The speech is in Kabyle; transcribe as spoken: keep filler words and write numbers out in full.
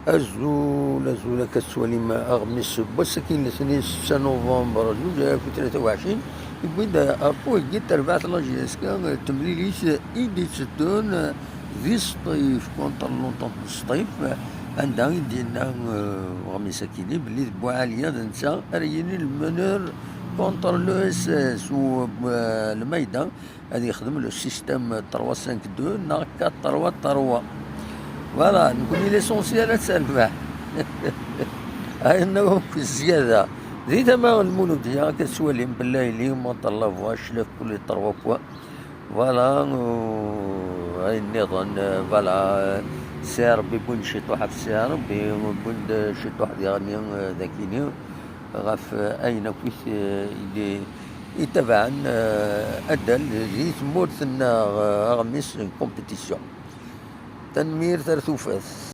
Azul, azul, akka tettwalim aɣmis n wass-agi n letnayen setta november alfin u tlata u ɛecrin, yewwi-d ɣef waheggi n terbaɛt n la J S K temlilit i d-itteddun di Sṭif, contre l'Entente n Sṭif, anda i d-yenna, eh, uɣmis-agi-nni belli d Buɛaliya d netta ara yilin le meneur contre l'E S S u, eh, Lmayda ad yexdem le système trois cinq deux neɣ quatre trois trois. Voilà, nekkni l'essentiel ad terbeḥ. Ayen akk zzyada. Di tama n Lmuludya, akka tettwalim belli ili contre la voix, cclaf pour les trois points. Voilà, euh, ayen nniḍen, euh, voilà, euh, Si Ṛebbi wwin-d ciṭuḥ ɣef Si Ṛebbi, wwin-d ciṭuḥ diɣen, euh, dagini, ɣef, euh, ayen akk i t-, euh, i d-, itabaɛen, euh, addal di tmurt-nneɣ, euh, aɣmis n compétition. Tanemmirt, ar tufat.